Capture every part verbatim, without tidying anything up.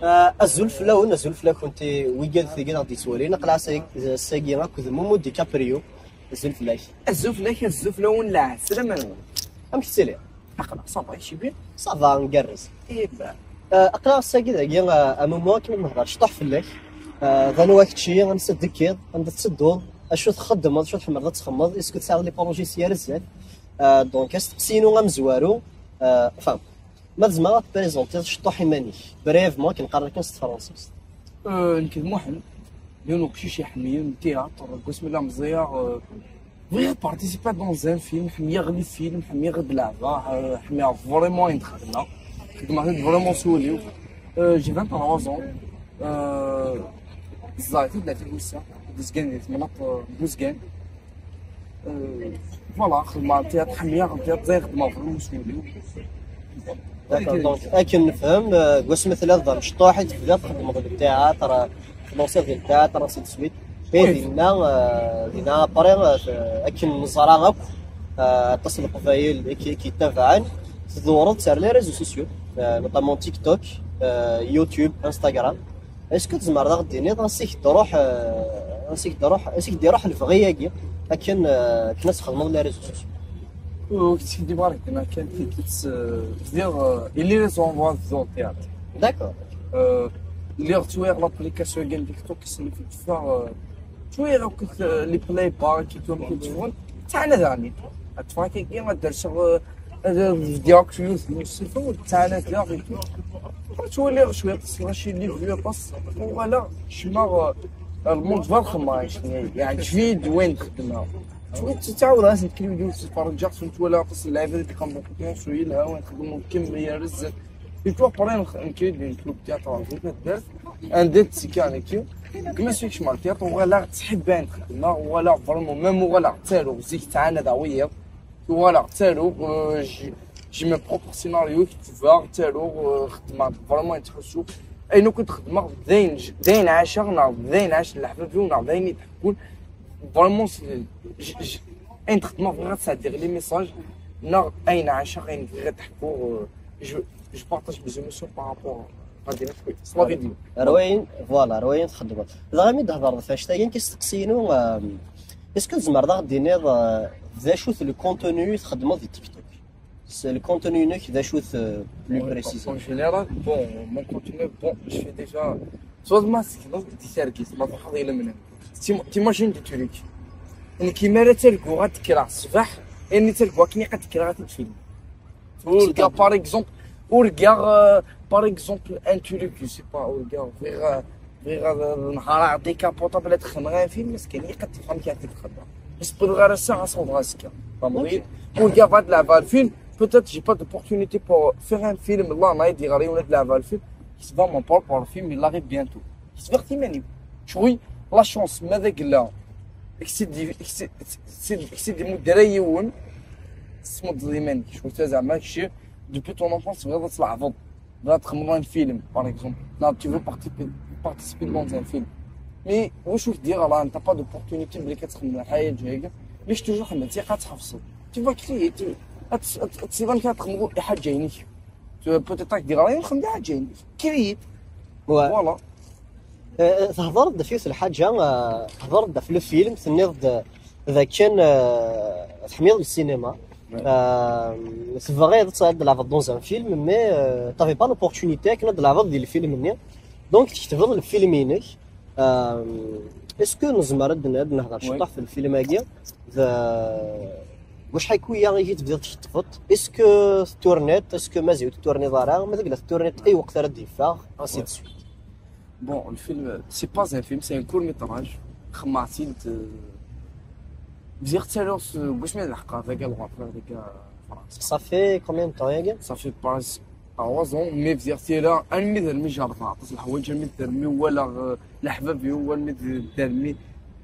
Ah, azul fell-awen, azul fell-akent i wigad tigad ɣ-d-yettwalin. Aql-aɣ ass-agi akked Momo DiCaprio. Azul fell-ak. Azul fell-ak, azul fell-awen, lɛeslama-nwen. Amek tettiliḍ? Aql-aɣ ça va, i cibin? Ça va, ngerrez. Iba. Ah, aql-aɣ ass-agi dagi, ah, a Momo, akken ad nehder cṭuḥ fell-ak. Ah, d anwa kečči, ansa d-tekkiḍ, anda tettedduḍ, acu txeddmeḍ, acu tḥemmleḍ ad txemmeḍ, est-ce que tesɛiḍ les projets s yar zdat? Ah, donc, asteqsi-inu amezwaru, ah, enfin, ma tzemreḍ ad tprésenteḍ cṭuḥ iman-ik, brièvement, akken qqaren akken s tefransist. Euh, nekk d Muḥend, yiwen uqcic iḥemmlen théâtre, deg wasmi la meẓẓiyeɣ, euh, bɣiɣ ad participer dans un film, ḥemmleɣ les films, ḥemmleɣ ad leɛbeɣ, euh, ḥemmleɣ vraiment ayen xedmeɣ. Xedmeɣ-t vraiment s wul-iw. Euh, j'ai vingt-trois ans. Euh, ẓẓayet-id la figure, d Uzgan di temnaḍt, euh, n Uzgan. Euh, voilà, xedmeɣ théâtre, ḥemmleɣ théâtre, ẓẓay xedmeɣ vraiment s wul-iw. D'accord, donc, akken nefhem, euh, deg wasmi telliḍ d amecṭuḥ i tebdiḍ txeddmeḍ deg théâtre, euh, tlusiḍ di théâtre, ainsi de suite. Et dinna, euh, dinna, après, euh, akken neẓra akk, euh, aṭas n Leqbayel i k-, i k-yettabaɛen, tdewreḍ ar les réseaux sociaux, euh, notamment TikTok, euh, YouTube, Instagram. Est-ce que tzemreḍ ad ɣ-d-tiniḍ ansi k-d-iruḥ, euh, ansi k-d-iruḥ, ansi k-d-iruḥ lebɣi-agi akken, euh, akken ad txedmeḍ les réseaux sociaux? Ur k-ttkeddibeɣ ara kan, kan tidet, euh, bdiɣ, euh, yelli les envois d théâtre. D'accord. Euh, lliɣ ttwaliɣ l'application-agi n TikTok, isem-is teffeɣ, euh, ttwaliɣ akk, euh, les playback et tout, amek i tteffɣen, ttɛanadeɣ-ten. Ad ṭṭfeɣ akkagi, ad d-rseɣ, euh, ad bdiɣ akk s yiwet n usifa, ur ttɛanadeɣ et tout. Ur ttwaliɣ cwiṭ, s lɣaci les vues aṭas, uɣaleɣ kecmeɣ, euh, lmund berxem, yeɛǧeb-iyi-d wayen xeddmeɣ. Ttɛawdeɣ ad tent-id-ttferǧeɣ, ttwaliɣ aṭas n lɛibad i d-iqqimen, yelha wayen xeddmen, kemmel ar zdat. Et puis après, nekk-id une troupe théâtrale di taddart, anda ttekkaɣ nekki. Deg mi kecmeɣ théâtre, uɣaleɣ ttḥibbiɣ ayen xeddmeɣ, uɣaleɣ vraiment, même uɣaleɣ ttaruɣ, zik ttɛanadeɣ wiyaḍ. Uɣaleɣ ttaruɣ, euh, j'ai, j'ai mes propres scénarios, ketbeɣ, ttaruɣ, euh, xeddmeɣ vraiment ayen ttḥussuɣ. Ayen akk i d-xeddmeɣ, d ayen j-, d ayen ɛaceɣ, neɣ d ayen ɛacen leḥbab-iw, neɣ d ayen i d-ḥekkun. Vraiment, c'est, j-, j-, ayen d-xeddmeɣ, bɣiɣ ad sɛeddiɣ les messages, neɣ ayen ɛaceɣ, ayen bɣiɣ ad ḥkuɣ, euh, je, je partage mes émotions par rapport à des trucs. C'est la vidéo. Ar wayen, voilà, ar wayen txeddmeḍ. Dɣa mi d-hedreḍ ɣef annect-agi, nekk asteqsi-inu, euh, est-ce que tzemreḍ ad ɣ-d-tiniḍ, euh, d acu-t le contenu i txeddmeḍ di TikTok? C'est le contenu-inek, d acu-t, euh, plus précisément? En général, bon, mon contenu, bon, je fais déjà, soit ma c'est donc des services, ma c'est des éléments. T'im-, t'imagines des trucs. Nekk mi ara ttarguɣ ad d-kkreɣ ṣṣbeḥ, ayen i ttarguɣ akken ad d-kkreɣ ad t-id-film. Ur ggaɣ, par exemple, ur ggaɣ, euh, par exemple, un truc, je sais pas, ur ggaɣ, bɣiɣ, euh, bɣiɣ ad, ad nehreɣ décapotable ad xedmeɣ un film, parce que nekk ad tefhem kif ad t-xedmeɣ. Ur sbeddeɣ ara ass-a, ad s-awḍeɣ azekka. Tfehmeḍ-iyi? Ur ggaɣ ad leɛbeɣ le film, peut-être j'ai pas d'opportunité pour faire un film, là, ma ad d-yeɣri yiwen ad leɛbeɣ le film, c'est pas mon propre film, il arrive bientôt. Ḥesbeɣ-t iman-iw. Cɣel, la chance, ma d agella, ak-tt-id-, ak-tt-id-, ak-tt-id-imudd ara yiwen, tesmuddeḍ iman-ik. Cɣel, ta zeɛma kečči, depuis ton enfance, tebɣiḍ ad tleɛbeḍ. Tebɣiḍ ad txedmeḍ un film, par exemple. Neɣ tu veux participer, participer dans un film. Mais wacu k-d-yeɣran, t'as pas d'opportunité belli ad txedmeḍ lḥaǧa-agi. Mais toujours ḥemmel, tiqa ad tḥefṣeḍ. Tu vas créer, tu, ad, ad, ad tessineḍ amek ad txedmeḍ iḥaǧa-inek. Tu, peut-être ad k-d-yeɣra, xdem iḥaǧa-inek. Créer. Ouais. Voilà. Euh, tehḍeṛ-d ɣef yiwet n lḥaǧa, euh, tehḍeṛ-d ɣef le film, tenniḍ-d d akken, euh, tḥemmleḍ le cinéma. Ouais. Euh, tebɣiḍ ad tleɛbeḍ dans un film, mais, euh, t'avais pas l'opportunité akken ad tleɛbeḍ di lfilm-nni. Donc, tketbeḍ lfilm-inek. Euh, est-ce que nezmer ad n-, ad nehḍeṛ ciṭuḥ ɣef lfilm-agi? D, deg wacḥal n wiyaḍ i tebdiḍ tkettbeḍ? Est-ce que tetturniḍ? Est-ce que mazal ur tetturniḍ ara? Ma tella tetturniḍ, i weqt ara d-yeffeɣ? Ainsi de suite. Bon, le film, c'est pas un film, c'est un court métrage. Xedmeɣ-t-id, euh, bdiɣ ttaruɣ s, deg wasmi ad leḥqeɣ dagi lɣerfan, dagi Fransa. Ça fait combien de temps, yagi? Ça fait presque trois ans, mais bdiɣ ttaraɣ almi d almi jerbeɣ aṭas n leḥwayeǧ, almi d almi walaɣ, euh, leḥbab-iw, almi d, d almi,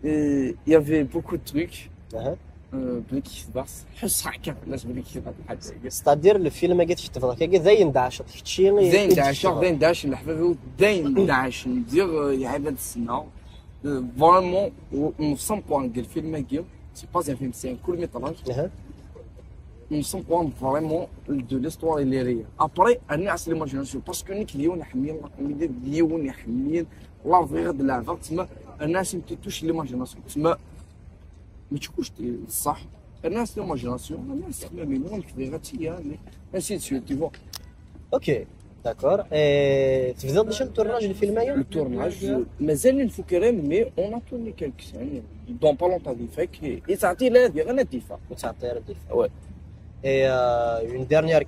euh, il y avait beaucoup de trucs. Aha. Euh, belli ketbeɣ-t, ḥusseɣ kan fell-as belli ketbeɣ lḥaǧa-agi. C'est-à-dire, le film-agi tketbeḍ-t-agi, d ayen d-tɛaceḍ kečči i, d ayen i d-tɛaceɣ, d ayen d-tɛacen leḥbab-iw, d ayen d-tɛacen. Bdiɣ, euh, yeɛbad ssneɣ. Euh, vraiment, on, on sent pas deg lfilm-agi, c'est pas un film, c'est un court métrage. Aha. نسون كوان فريمون دو ليستوار اللي ريال. ابري انا عس ليماجيناسيون، باسكو نيك ديون حميل، ديون حميل، لا فيغ د لعبه تما. انا عس توش ليماجيناسيون تما، ما تشوفوش بصح. انا عس ليماجيناسيون، انا عس تما مينون كبيره تيا، انسي دو سويت، تي فوا. Ok, d'accord. Et تبداو déjà le tournage الفيلم هيا؟ لو تورناج مازال نفكر، مي اون ا تورني كالك سين دون با لونتون ديفاك. يتعطي لا هذه غير ديفا. وتعطي راه ديفا. وي. Et euh, une dernière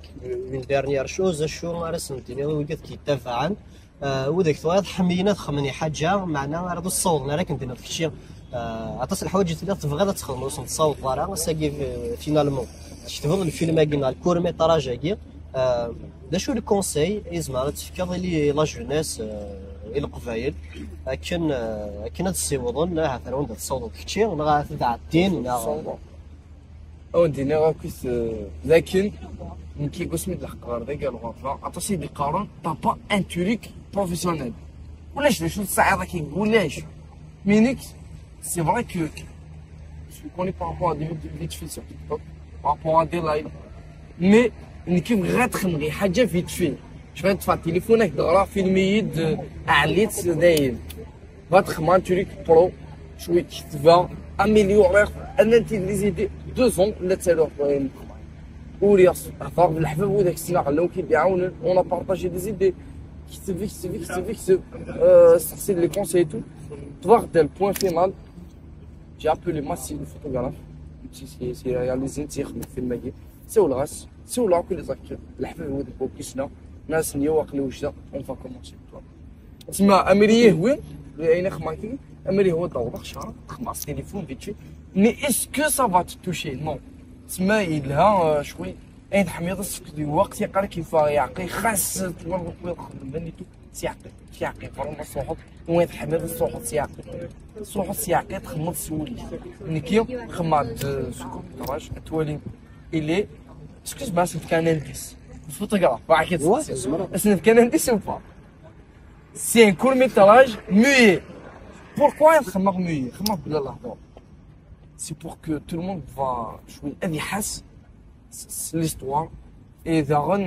une dernière chose, شو راه سنتيني وقت كيتابعن. آه، وداك ثوات حمينا تخمني حاجه معنا راه الصوت انا راك ندير كشي. آه، عطاس الحوايج اللي تبغى تخدم وصل تصوت راه ساكي فينالمون تكتبوا الفيلم هاكي مع الكور ميتراج هاكي. آه، دا شو الكونساي يزمر تفكر لي لا جونيس، آه، القبايل. لكن آه، كنا تصيبون لا هذا وند تصوت كشي لا تدعتين لا. او دينا راكي س-، لكن نكي قسمي الحق غير ذاك الغرفه عطاسي دي قارون، طابا ان توريك بروفيسيونيل. ولاش ليش الساعه راكي يقول ليش مينيك؟ سي فري كو سو كوني بارابور ا دي فيت في سور تيك توك، بارابور ا دي لايف، مي نكي غير تخمغي حاجه فيت في. شغل تدفع تليفونك دغرا فيلمي يد عليت دايم. غتخمم توريك برو شوي كتبه، اميليورير. انا انت لي زيدي دو زون لا تسالو. ورياس عطاك بالحفاف وداك السنه خلاو كيدعاونن، اون بارطاجي دي زيدي. كتب كتب كتب كتب، آه، سقسي لي كونساي تو. تبغى غدا البوان فينال. جي ابولي ماسي لو فوتوغراف، سي سي سي رياليزي تيخدم في الماكي. سول غاس سول كل زاكتور الحفاف وداك بوكيسنا. ناس نيو واقلي وجده اون فا كومونسي. تسمى اميريه وين؟ لان خماكي اميريه هو دور شهر خمس تليفون فيتشي. مي اسكو سا فا توشي؟ نو. تسمى يلها، آه، شوي. اين حميد السكدي وقت يقرا كيف يعقي خاص تمرض ويخدم بنيتو. سيعقي سيعقي فرما الصحف. وين حميد الصحف سيعقي؟ الصحف سيعقي تخمض سولي. نكي خمض، آه، سكوب طراش توالي. الي اسكوز ما سنت كان انديس فوتوغراف واحد. اسنت كان انديس وبا سي ان كور ميتراج ميي. بوركوا نخمم ميي؟ خمم بلا لهضور. سي بور كو تو الموند فا شوي اذي حاس ليستوار. اي داغن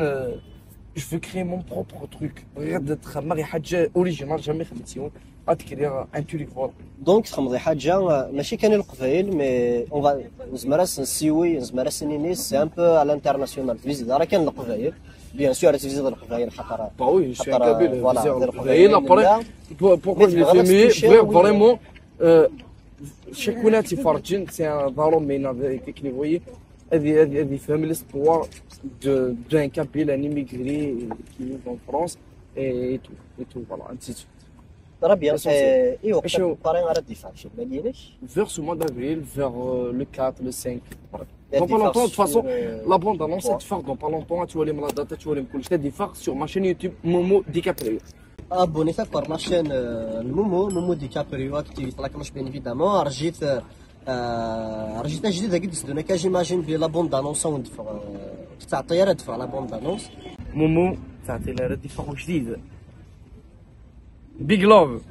جو في كري مون بروبر تروك. غير تخمم غير حاجه اوريجينال جامي خدمتيهم. غتكري ان توريك فور. دونك تخمضي حاجه ماشي كان القبايل مي اون فا نزمر اسن سيوي نزمر اسن نيني سي ان بو على الانترناسيونال تفيزي راه كان القبايل. بيان سور تفيزي القبايل خاطر با وي جو سوي ان كابيل فيزي القبايل ابري. بوركوا جو فيلمي فريمون؟ شكون تيفرجن سي ان ضروري مينا كيكني فوي. هذه هذه هذه فهم ليستوار دو دو ان كابيل ان ايميغري كي فيف اون فرونس اي تو اي تو فوالا انت. راه بيان ايوا. باري غير ديفا شي بالينك. فيغ سو موا دافريل فيغ لو كات لو سانك. دون با لونتون دو فاسون لا بوند انونس تفاغ دون با لونتون تولي من لا دات تولي من كلشي ديفاغ سور ما شين يوتيوب مومو ديكابريو. ابوني فيك بار لاشين المومو مومو ديكابريو اكتيفيتي لا كلاش بيان ايفيدامون رجيت. آه، رجيت جديد هاكي ديسدونا كاجي ماجين بي لا بوند انونس وندفع تعطي راه دفع لا بوند انونس. مومو تعطي لها راه ديفاغ جديد. بيغ لوف.